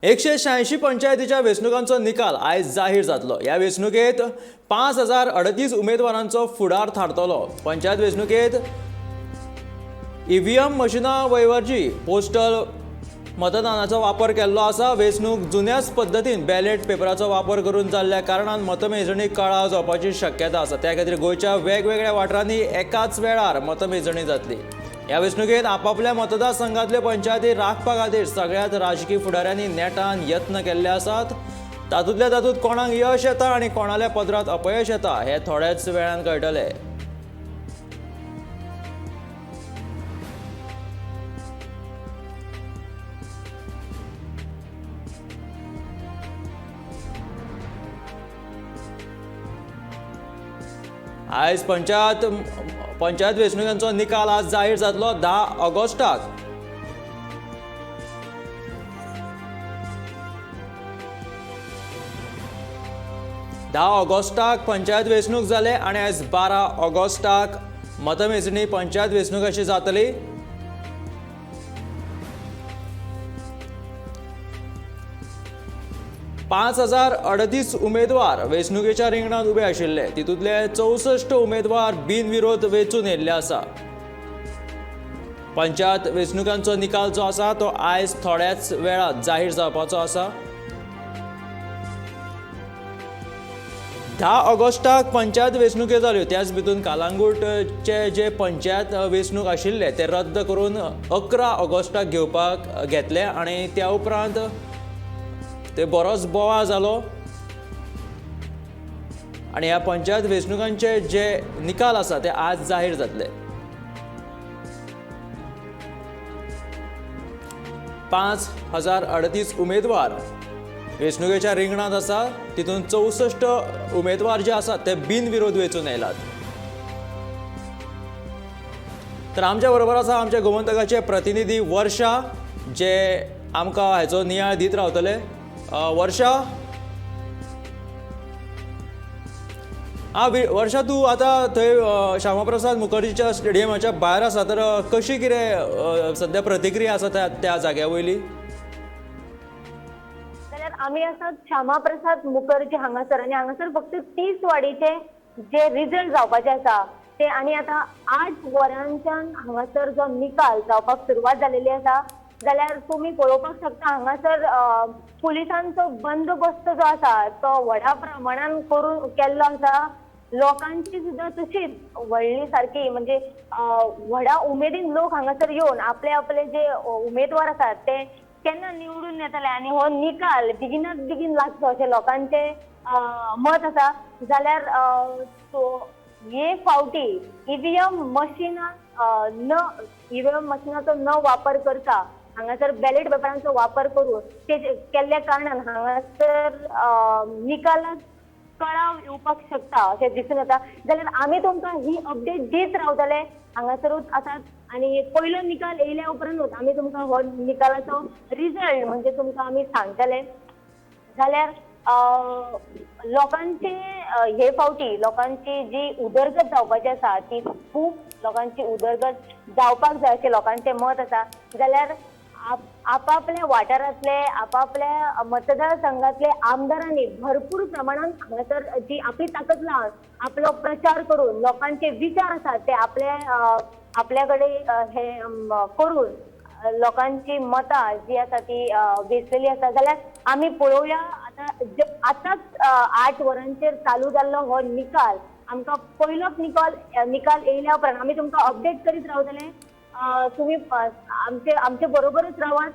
186 पंचायतीच्या वेंचणुकांचो निकाल आयज जाहीर जातलो. ह्या वेंचणुकेत 5038 उमेदवारांचो फुडार थारतलो. पंचायत वेंचणुकेत ईव्हीएम मशिना वयवरची पोस्टल मतदानाचो वापर केल्लो आसा. वेंचणूक जुन्याच पद्दतीन बॅलेट पेपराचो वापर करून जाल्ल्या कारणान मतमेजणी कळाव जावपाची शक्यता आसा. त्या खातीर गोंयच्या वेगवेगळ्या वाठारांनी एकाच वेळार मतमेजणी जातली. ह्या वेंचणुकेत आपापल्या मतदारसंघातल्यो पंचायती राखपा खातीर सगळ्याच राजकी फुडाऱ्यांनी नेटान यत्न केल्ले आसात. तातूंतल्या तातूंत कोणाक यश येता आनी कोणाल्या पदरांत अपयश येता हे थोड्याच वेळान कळटलें. आयज पंचायत पंचायत वेंचणुकांचो निकाल आज जाहीर जातलो 10 ऑगस्टाक. 10 ऑगस्टाक पंचायत वेंचणूक जाले आनी आयज 12 ऑगस्टाक मतमेजणी पंचायत वेंचणुकाची जातली. 5038 उमेदवार वेंचणुकेच्या रिंगणांत उबे आशिल्ले. तितूंतले 64 उमेदवार बिनविरोध वेंचून येयल्ले आसा. पंचायत वेंचणुकांचो निकाल जो आसा तो आयज थोड्याच वेळात जाहीर जावपाचो आसा. 10 ऑगस्टाक पंचायत वेंचणुक्यो जाल्यो. त्याच भितून कालांगूटचे जे पंचायत वेंचणूक आशिल्ले ते रद्द करून 11 ऑगस्टाक घेवपाक घेतले आनी त्या उपरांत ते बरोच बोवाळ जालो आनी ह्या पंचायत वेंचणुकांचे जे निकाल आसा ते आज जाहीर जातले. 5038 उमेदवार वेंचणुकेच्या रिंगणांत आसा. तितून 64 उमेदवार जे आसात ते बिनविरोध वेंचून आयलात. तर आमच्या बरोबर आसा आमच्या गोमंतकाचे प्रतिनिधी वर्षा, जे आमकां हाचो नियाळ दीत रावतले. वर्षा, वर्षा, तूं आतां थंय श्यामाप्रसाद मुखर्जीच्या स्टेडियमाच्या भायर आसा, तर कशी कितें सद्या प्रतिक्रिया आसा त्या त्या जाग्या वयली? जाल्यार आमी आसात श्यामाप्रसाद मुखर्जी हांगासर आनी हांगासर फक्त 30 वाडीचे जे रिजल्ट जावपाचे आसा ते आनी आतां 8 वरांच्यान हांगासर जो निकाल जावपाक सुरवात जालेली आसा. जाल्यार तुमी पळोवपाक शकता हांगासर पुलिसांचो बंदोबस्त जो आसा तो व्हडा प्रमाणान करून केल्लो आसा. लोकांची सुद्दां तशीच व्हडली सारकी म्हणजे व्हडा उमेदीन लोक हांगासर येवन आपले आपले जे उमेदवार आसात ते केन्ना निवडून येतले आनी हो निकाल बेगिनात बेगीन लागचो अशें लोकांचें मत आसा. जाल्यार हे फावटी ईव्हीएम मशिना न ईव्हीएम मशिनाचो न वापर करता हांगासर बॅलेट पेपरांचो वापर करून ते केल्ल्या कारणान हांगासर निकालात कळाव येवपाक शकता अशें दिसून येता. जाल्यार आमी तुमकां ही अपडेट दीत रावतले. हांगासरूच आसात आनी पयलो निकाल येयल्या उपरांतूच आमी तुमकां हो निकालाचो रिजल्ट म्हणजे तुमकां आमी सांगतले. जाल्यार लोकांचे हे फावटी लोकांची जी उदरगत जावपाची आसा ती खूब लोकांची उदरगत जावपाक जाय अशें लोकांचें मत आसा. जाल्यार आपापल्या वाठारांतले आपापल्या मतदारसंघातले आमदारांनी भरपूर प्रमाणान हांगासर जी आपली ताकद लावन आपलो प्रचार करून लोकांचे विचार आसात ते आपले आपल्या कडेन हे करून लोकांची मतां जी आसा ती वेंचलेली आसा. जाल्यार आमी पळोवया आतां आतांच 8 वरांचेर चालू जाल्लो हो निकाल आमकां पयलोच निकाल येयल्या उपरांत आमी तुमकां अपडेट करीत रावतले. तुमी आमचे आमचे बरोबरच रावात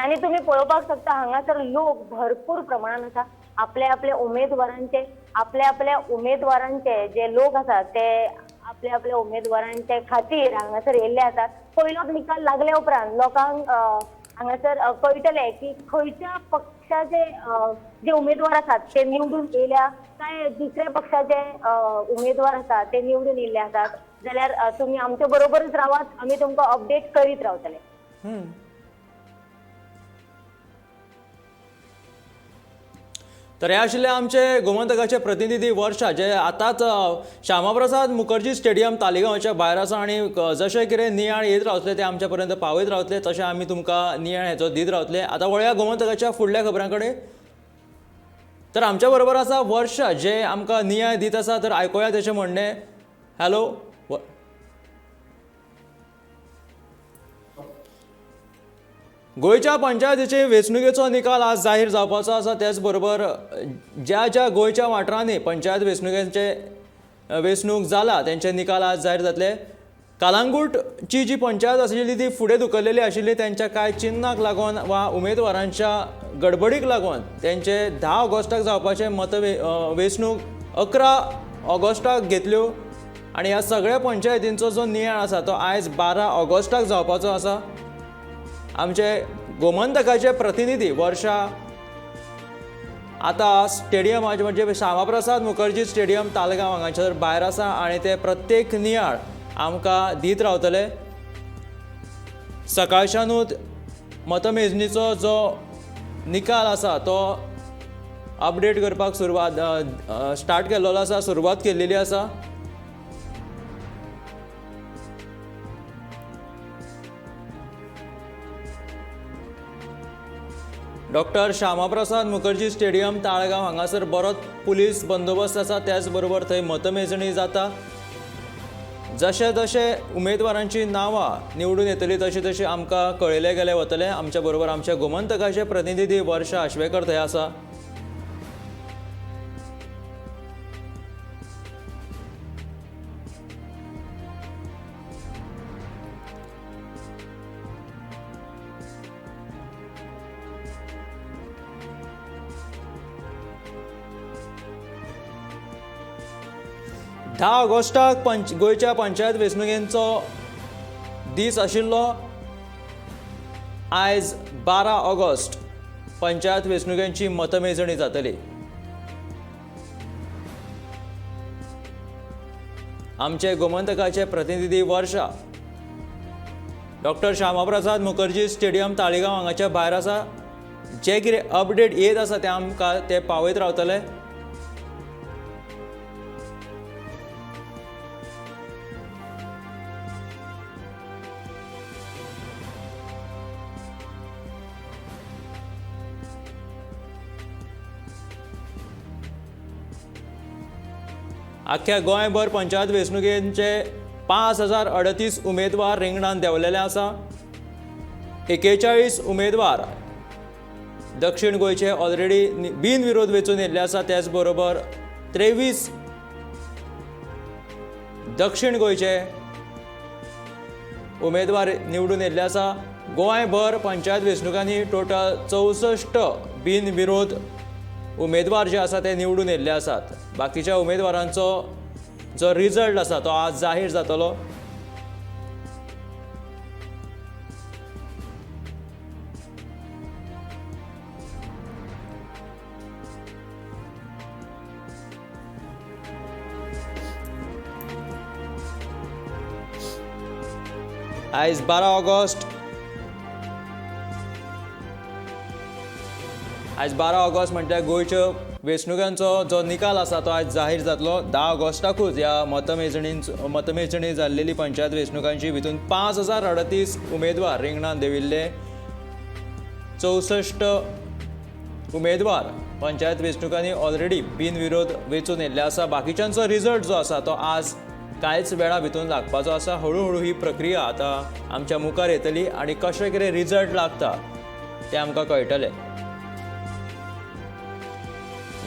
आनी तुमी पळोवपाक शकता हांगासर लोक भरपूर प्रमाणान आसा. आपल्या आपल्या उमेदवारांचे आपल्या आपल्या उमेदवारांचे जे लोक आसात ते आपल्या आपल्या उमेदवारांचे खातीर हांगासर येयल्ले आसात. पयलो निकाल लागल्या उपरांत लोकांक हांगासर कळटलें की खंयच्या पक्षाचे जे उमेदवार आसात ते निवडून येयल्या काय दुसऱ्या पक्षाचे उमेदवार आसात ते निवडून येयल्ले आसात. जाल्यार तुमी आमचे बरोबरच रावात, आमी तुमकां अपडेट करीत रावतले. तर हे आशिल्ले आमचे गोमंतकाचे प्रतिनिधी वर्षा, जे आतांच श्यामाप्रसाद मुखर्जी स्टेडियम तालिगांवच्या भायर आसा आनी जशें कितें नियाळ येत रावतले ते आमच्या पर्यंत पावयत रावतले, तशें आमी तुमकां नियाळ हेचो दीत रावतले. आतां वळया गोमंतकाच्या फुडल्या खबरां कडेन. तर आमच्या बरोबर आसा वर्षा, जे आमकां नियाळ दीत आसा. तर आयकुया तेचें म्हणणें. हॅलो, गोंयच्या पंचायतीचे वेंचणुकेचो निकाल आज जाहीर जावपाचो आसा. त्याच बरोबर ज्या ज्या गोंयच्या वाठारांनी पंचायत वेंचणुकेचे वेंचणूक जाला तेंचे निकाल आज जाहीर जातले. कालांगूटची जी पंचायत आशिल्ली ती फुडें धुकल्लेली आशिल्ली, तेंच्या कांय चिन्नाक लागून वा उमेदवारांच्या गडबडीक लागून तेंचे 10 ऑगस्टाक जावपाचे मत वेंचणूक 11 ऑगस्टाक घेतल्यो आनी ह्या सगळ्या पंचायतींचो जो नियाळ आसा तो आयज 12 ऑगस्टाक जावपाचो आसा. आमचे गोमंतकाचे प्रतिनिधी वर्षा आतां स्टेडियमाचे म्हणजे श्यामाप्रसाद मुखर्जी स्टेडियम तालगांव हांगासर भायर आसा आनी ते प्रत्येक नियाळ आमकां दीत रावतले. सकाळच्यानूच मतमेजणीचो जो निकाल आसा तो अपडेट करपाक सुरवात स्टार्ट केल्लो आसा, सुरवात केल्लेली आसा. डॉक्टर श्यामाप्रसाद मुखर्जी स्टेडियम ताळगांव हांगासर बरोच पुलीस बंदोबस्त आसा. त्याच बरोबर थंय मतमेजणी जाता. जशे जशे उमेदवारांची नांवां निवडून येतली तशी तशी आमकां कळयले गेले वतले. आमच्या बरोबर आमच्या गोमंतकाचे प्रतिनिधी वर्षा आश्वेकर थंय आसा. धा ऑगस्टाक गोंयच्या पंचायत वेंचणुकेचो दीस आशिल्लो. आयज 12 ऑगस्ट पंचायत वेंचणुकेची मतमेजणी जातली. आमचे गोमंतकाचे प्रतिनिधी वर्षा डॉक्टर श्यामाप्रसाद मुखर्जी स्टेडियम ताळेगांव हांगाच्या भायर आसा. जे कितें अपडेट येत आसा ते आमकां ते पावयत रावतले. आख्या गोंयभर पंचायत वेंचणुकेचे 5038 उमेदवार रिंगणांत देंवलेले आसा. 41 उमेदवार दक्षिण गोंयचे ऑलरेडी बिनविरोध वेंचून येयल्ले आसा. त्याच बरोबर 23 दक्षिण गोंयचे उमेदवार निवडून येयल्ले आसा. गोंयभर पंचायत वेंचणुकांनी टोटल 64 बिनविरोध उमेदवार जे आसा ते निवडून येयल्ले आसात. बाकीच्या उमेदवारांचो जो रिजल्ट आसा तो आज जाहीर जातलो. आयज 12 ऑगस्ट, आयज 12 ऑगस्ट म्हटल्यार गोंयच्यो वेंचणुकांचो जो निकाल आसा तो आयज जाहीर जातलो. 10 ऑगस्टाकूच ह्या मतमेजणी जाल्लेली पंचायत वेंचणुकांची भितून 5038 उमेदवार रिंगणांत देंविल्ले. 64 उमेदवार पंचायत वेंचणुकांनी ऑलरेडी बिनविरोध वेंचून येयल्ले आसा. बाकीच्यांचो रिजल्ट जो आसा तो आज कांयच वेळा भितून लागपाचो आसा. हळुहळू ही प्रक्रिया आतां आमच्या मुखार येतली आनी कशें कितें रिजल्ट लागता तें आमकां कळटलें.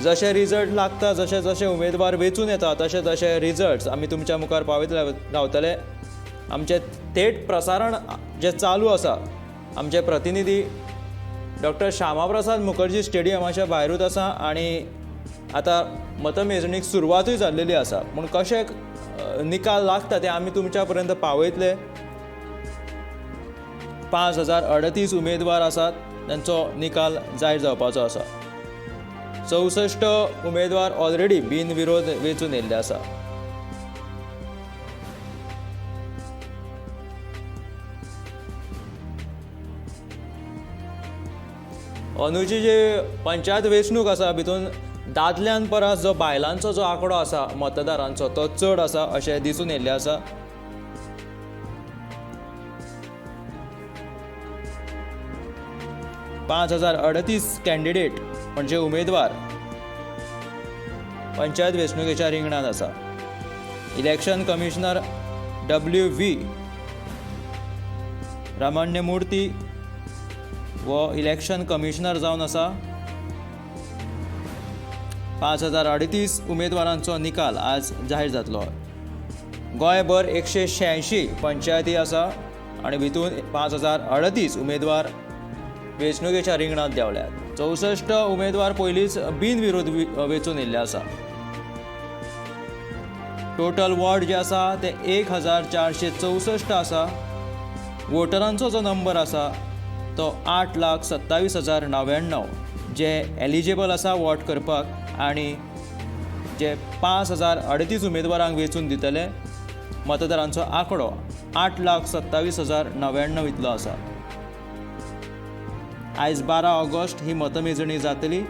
जशे रिजल्ट लागता, जशे जशे उमेदवार वेंचून येता तशे तशे रिजल्ट्स आमी तुमच्या मुखार पावयत रावतले. आमचें थेट प्रसारण जें चालू आसा, आमचे प्रतिनिधी डॉक्टर श्यामाप्रसाद मुखर्जी स्टेडियमाच्या भायरूच आसा आनी आतां मतमेजणीक सुरवातूय जाल्लेली आसा. पूण कशें निकाल लागता ते आमी तुमच्या पर्यंत पावयतले. 5038 उमेदवार आसात, तांचो निकाल जाहीर जावपाचो आसा. 64 उमेदवार ऑलरेडी बिनविरोध वेंचून येयल्ले आसा. अंदूची जी पंचायत वेंचणूक आसा भितून दादल्यां परस जो बायलांचो जो आंकडो आसा मतदारांचो तो चड आसा अशें दिसून येयल्लें आसा. 5038 कॅन्डिडेट म्हणजे उमेदवार पंचायत वेंचणुकेच्या रिंगणांत आसा. Election commissioner W V Ramanamurthy वो इलेक्शन कमिशनर जावन आसा. 5038 उमेदवारांचो निकाल आज जाहीर जातलो. गोंयभर 186 पंचायती आसा आनी भितून 5038 उमेदवार वेंचणुकेच्या रिंगणांत देंवल्यात. 64 उमेदवार पयलींच बिनविरोध वेंचून येयल्ले आसा. टोटल वॉर्ड जे आसा ते 1464 आसा. वोटरांचो जो नंबर आसा तो 8,27,099 जे एलिजिबल आसा वोट करपाक आनी जे 5038 उमेदवारांक वेंचून दितले. मतदारांचो आंकडो 8,27,099 इतलो आसा. आयज 12 ऑगस्ट ही मतमेजणी जातली.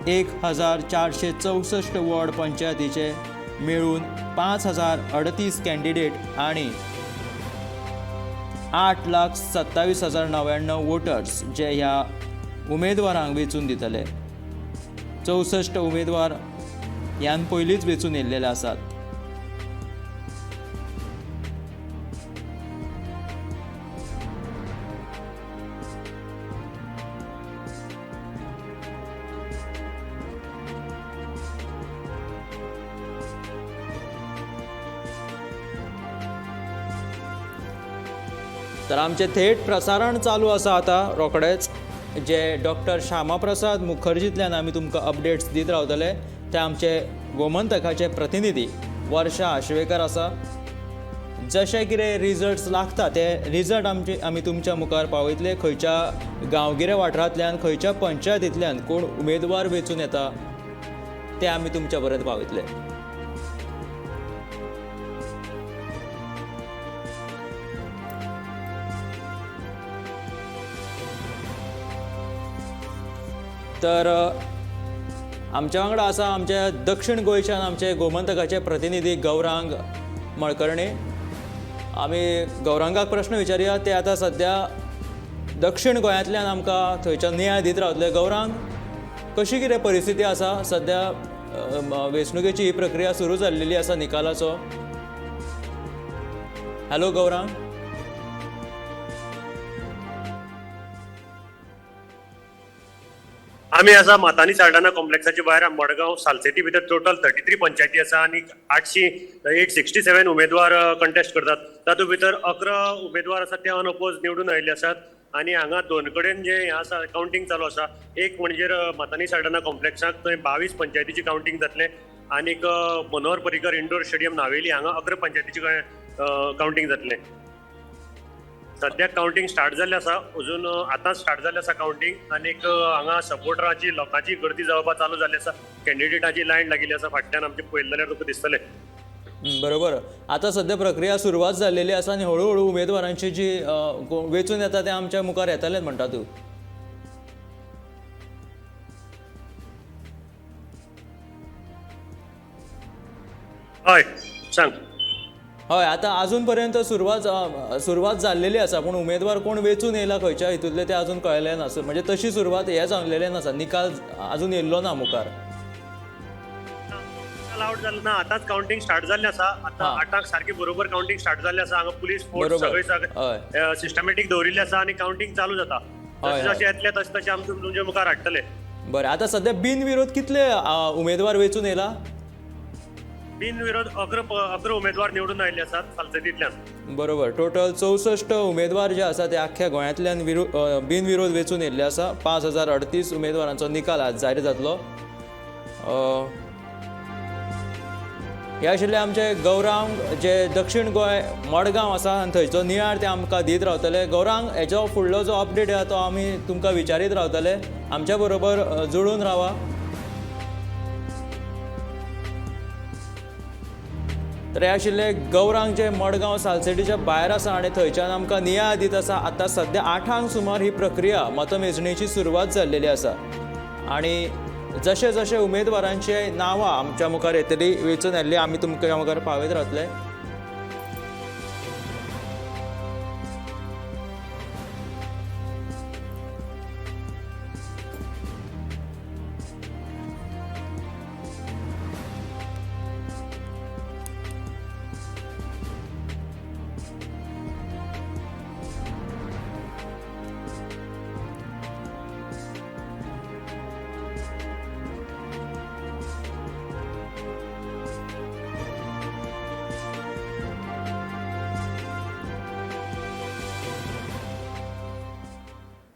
1464 वॉर्ड पंचायतीचे मेळून 5038 कॅन्डिडेट आनी 8,27,099 वोटर्स जे ह्या उमेदवारांक वेंचून दितले. 64 उमेदवार ह्यान पयलींच वेंचून येयल्लेले आसात. तर आमचें थेट प्रसारण चालू आसा आतां रोखडेच, जे डॉक्टर श्यामाप्रसाद मुखर्जींतल्यान आमी तुमकां अपडेट्स दीत रावतले. ते आमचे गोमंतकाचे प्रतिनिधी वर्षा आश्वेकर आसा. जशे कितें रिजल्ट्स लागता ते रिजल्ट आमी तुमच्या मुखार पावयतले. खंयच्या गांवगिऱ्या वाठारांतल्यान, खंयच्या पंचायतींतल्यान कोण उमेदवार वेंचून येता ते आमी तुमच्या पर्यंत पावयतले. तर आमच्या वांगडा आसा आमच्या दक्षिण गोंयच्यान आमचे गोमंतकाचे प्रतिनिधी गौरांग मळकर्णे. आमी गौरांगाक प्रश्न विचारुया. ते आतां सद्या दक्षिण गोंयांतल्यान आमकां थंयच्यान नियाळ दीत रावतले. गौरांग, कशी कितें परिस्थिती आसा सद्या? वेंचणुकेची ही प्रक्रिया सुरू जाल्लेली आसा निकालाचो. हॅलो गौरांग. आमी आसा मातानी साल्डाना कॉम्प्लेक्साच्या भायर मडगांव सालसेटी भितर टोटल 33 पंचायती आसा आनी 867 उमेदवार कंटेस्ट करतात. तातूंत भितर 11 उमेदवार आसा ते अनअपोज निवडून आयिल्ले आसात आनी हांगा दोन कडेन जे हें आसा कावंटींग चालू आसा. एक म्हणजे मातानी साल्डाना कॉम्प्लेक्साक थंय 22 पंचायतीची कावंटींग जातलें आनीक मनोहर पर्रीकर इंडोर स्टेडियम नावेली हांगा 11 पंचायतीची कावंटींग जातलें. सद्याक कावंटींग स्टार्ट जाल्लें आसा, अजून आतांच स्टार्ट जाल्लें आसा कावंटींग आनीक हांगा सपोर्टरांची लोकांची गर्दी जावपाक चालू जाल्ली आसा. कॅन्डिडेटाची लायन लागिल्ली आसा फाटल्यान आमचें पळयलें जाल्यार तुका दिसतलें. बरोबर. आतां सद्या प्रक्रिया सुरवात जाल्लेली आसा आनी हळू हळू उमेदवारांची जी वेंचून येता ते आमच्या मुखार येतलेच म्हणटा तूं. हय सांग. हय, आतां आजून पर्यंत सुरवात जाल्लेली आसा पूण उमेदवार कोण वेंचून येयला खंयच्या हितूंतले ते आजून कळ्ळें ना. म्हणजे तशी सुरवात हें जाल्लेलें नासा, निकाल आजून येयल्लो ना मुखार. आउट जालें ना, आतांच कावंटींग स्टार्ट जाल्लें आसा. आतां 8 सारकी बरोबर कावंटींग स्टार्ट जाल्लें आसा. हांगा पुलीस फोर्स सगळे सगळे सिस्टमॅटीक दवरिल्ले आसा आनी कावंटींग चालू जाता. जशें जशें येतलें तशें तशें आमी तुमच्या मुखार हाडटले. बरें, आतां सद्या बिनविरोध कितले उमेदवार वेंचून येयला? बिनविरोध 11 उमेदवार निवडून आयिल्ले आसात सालसेटींतल्यान. बरोबर, टोटल 64 उमेदवार जे आसा ते आख्ख्या गोंयांतल्यान बिनविरोध वेंचून येयल्ले आसा. 5038 उमेदवारांचो निकाल आज जाहीर जातलो. हे आशिल्ले आमचे गौरांग जे दक्षिण गोंय मडगांव आसा आनी थंयचो नियाळ ते आमकां दीत रावतले. गौरांग, हेजो फुडलो जो अपडेट आसा तो आमी तुमकां विचारीत रावतले. आमच्या बरोबर जुळून रावा. तर हे आशिल्ले गौरांग जे मडगांव सालसेटीच्या भायर आसा आनी थंयच्यान आमकां नियाळ दीत आसा. आतां सद्या 8ांक सुमार ही प्रक्रिया मतमेजणीची सुरवात जाल्लेली आसा आनी जशे जशे उमेदवारांचे नांवां आमच्या मुखार येतली वेंचून येल्ली आमी तुमच्या मुखार पावयत रावतले.